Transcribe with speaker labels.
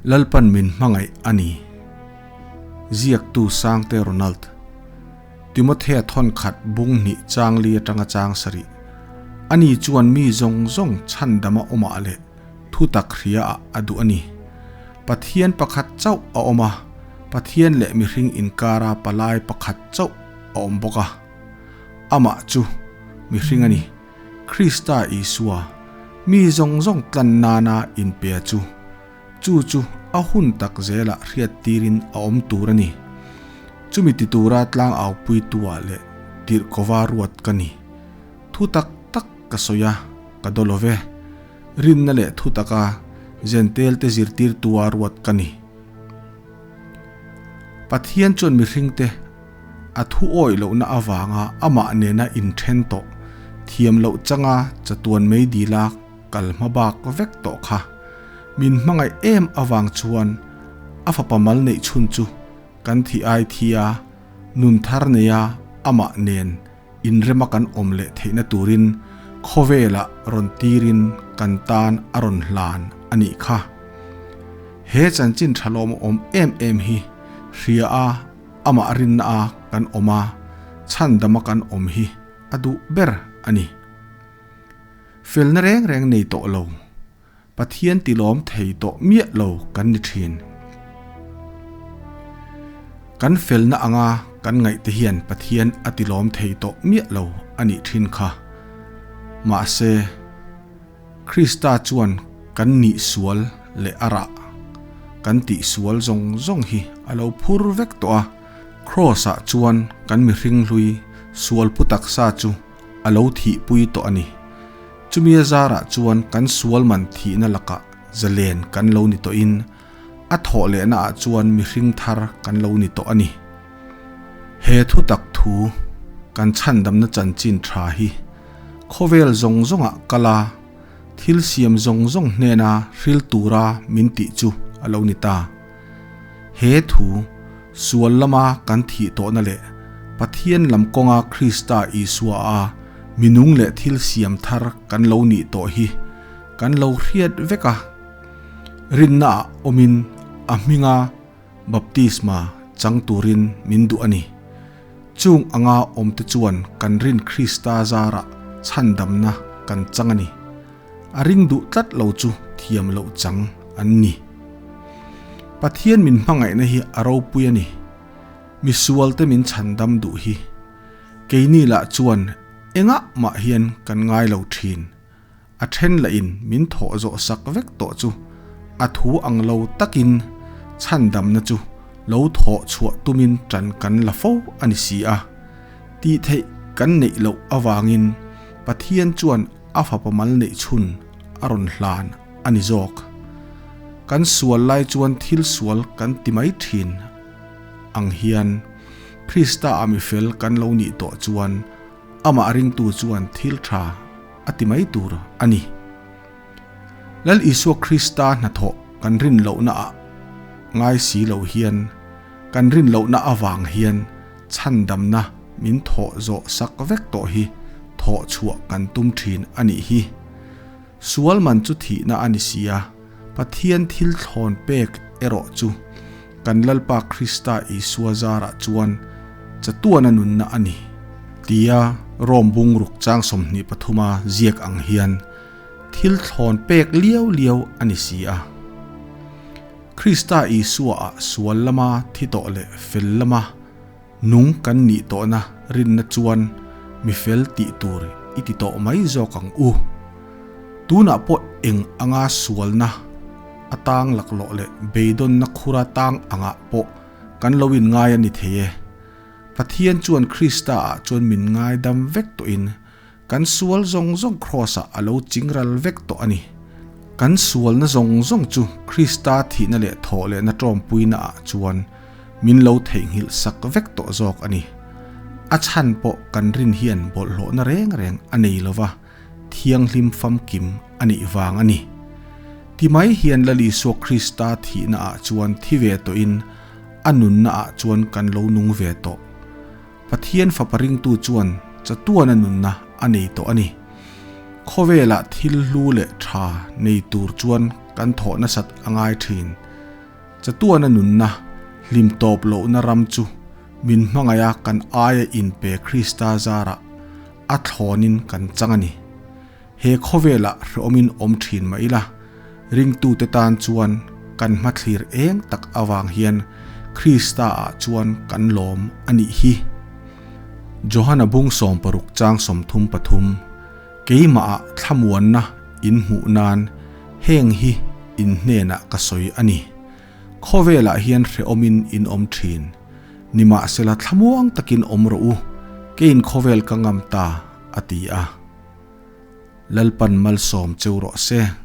Speaker 1: Lalpan min hmangaih a ni. Ziaktu Sangte Ronald. Timothea thawn khat bung hnih chang li atanga chang sarih. Ani chuan mi zawng zawng chhandama awmah leh thu tak hria ah a duh a ni. Pathian pakhat chauh a awm a, Pathian leh mihring inkara palai pakhat chauh a awm bawk a. Amah chu mihring a ni. Krista Isua, mi zawng zawng tlan nana inpea chu, chu chu a hun tak zelah hriat tirin a awm tur a ni. Chumi ti tura tlang aupuitua leh tirhkova ruat ka ni. Thu tak tak ka sawi a, ka daw lo ve. Rinna leh thu taka Zentelte zirtirtua ruat ka ni. Pathian chuan mihringte a thu awih lohna avanga amah nena inthen tawh thiam loh changa chatuan mei dila kal hma bak vek tawh kha min hmangaih em avang chuan a fapa mal neih chhun chu kan thih ai thia nun thar neia amah nen inrema kan awm leh theihna turin khawvelah rawn tirin kan tan a rawn hlan a nih kha. He chanchin tha lawm awm em em hi hria a amah rinna a kan awm a, chhandama kan awm hi a duh ber a ni. Felna reng reng nei tawh lo, Pathian tilawm thei tawh miah lo kan ni thin. Kan felna anga kan ngaihte hian Pathian a tilawm thei tawh miah lo a nih thin kha. Mahse, Krista chuan kan nih sual leh a rah, kan tih sual zawng zawng hi a lo phur vek tawh a. Kraws-ah chuan kan mihring hlui sual pu taksa chu a lo thihpui tawh a ni. Chumi a zarah chuan kan sual man thihna lakah zalen kan lo ni tawhin a thawh lehna ah chuan mihring thar kan lo ni tawh a ni. He thu tak thu kan chhandamna chanchin tha hi khawvel zawng zawngah kal a, thil siam zawng zawng hnena hril tura min tih chu a lo ni ta. He thu sual lama kan thih tawhna leh Pathian lam kawnga Krista Isua a minung leh thil siam thar kan lo nih tawh hi kan lo hriat vek a. Rinnaah awmin a hminga baptisma chang turin min duh a ni. Chung anga awmte chuan kan rin Krista zarah chhandamna kan chang a ni. A ring duh tlat lo chu thiam loh chang an ni. Pathian min hmangaihna hi a ropui a ni. Misualte min chhandam duh hi keini lah chuan engah mah hian kan ngai lo thin. A then lahin min thawh zawh sak vek tawh chu a thu ang lo takin chhandamna chu lo thawh chhuah tumin tan kan la fo a ni si a. Tih theih kan neih loh avangin Pathian chuan a fapa mal neih chhun a rawn hlan a ni zawk. Kan sual lai chuan thil sual kan ti mai thin ang hian Krista a mifel kan lo nih tawh chuan amah ringtu chuan thil tha a ti mai tur a ni. Lal Isua Krista hnathawh kan rin lohna ah ngai si lo hian kan rin lohna avang hian Chhandamna min thawh zawh sak vek tawh hi thawh chhuah kan tum thin a nih hi. Sual man chu thihna a ni si a, Pathian thil thlawn pek erawh chu kan Lalpa Krista Isua zarah chuan chatuana nunna a ni. Tia Rom bungruk chang 23 a ziak ang hian thil thlawn pek liau liau a ni si a. Krista Isua-ah sual lama thi tawh leh fel lama nung kan nih tawhna rinna chuan mi fel tih tur i ti tawh mai zawk ang u. Tunah pawh eng anga sualna a tang laklawh leh beidawnna khura tang angah pawh kan lo inngai a ni thei e. Pathian chuan Krista-ah chuan min ngaidam vek tawhin Kan sual zawng zawng Kraws-ah a lo chingral vek tawh a ni. Kan sualna zawng zawng chu Krista thihna leh thawhlehna tawmpuinaah chuan min lo theihnghilh sak vek tawh zawk a ni. A chhan pawh kan rin hian bawlhhlawhna reng reng a nei lo va, thianghlim famkim a nih vang a ni. Ti mai hian Lal Isua Krista thihnaah chuan thi ve tawhin a nunnaah chuan kan lo nung ve tawh. Pathian Fapa ringtu chuan chatuana nunna a nei tawh a ni. Khawvelah thil hlu leh tha nei tur chuan kan thawh nasat a ngai thin. Chatuana nunna, hlim tawp lohna ram chu min hmangaih a kan aia inpe Krista zarah a thlawnin kan chang a ni. He khawvelah hrehawmin awm thin mah ila, ringtute tan chuan kan hmathlir eng tak avang hian Krista-ah chuan kan lawm a nih hi. Johana bung 60 chang 33, Keimahah thlamuanna in hmuh nan heng hi in hnenah ka sawi a ni. Khawvelah hian hrehawmin in awm thin. Nimahsela thlamuang takin awm rawh u, keiin khawvel ka ngam ta, a ti a. Lalpan malsawm cheu rawh se.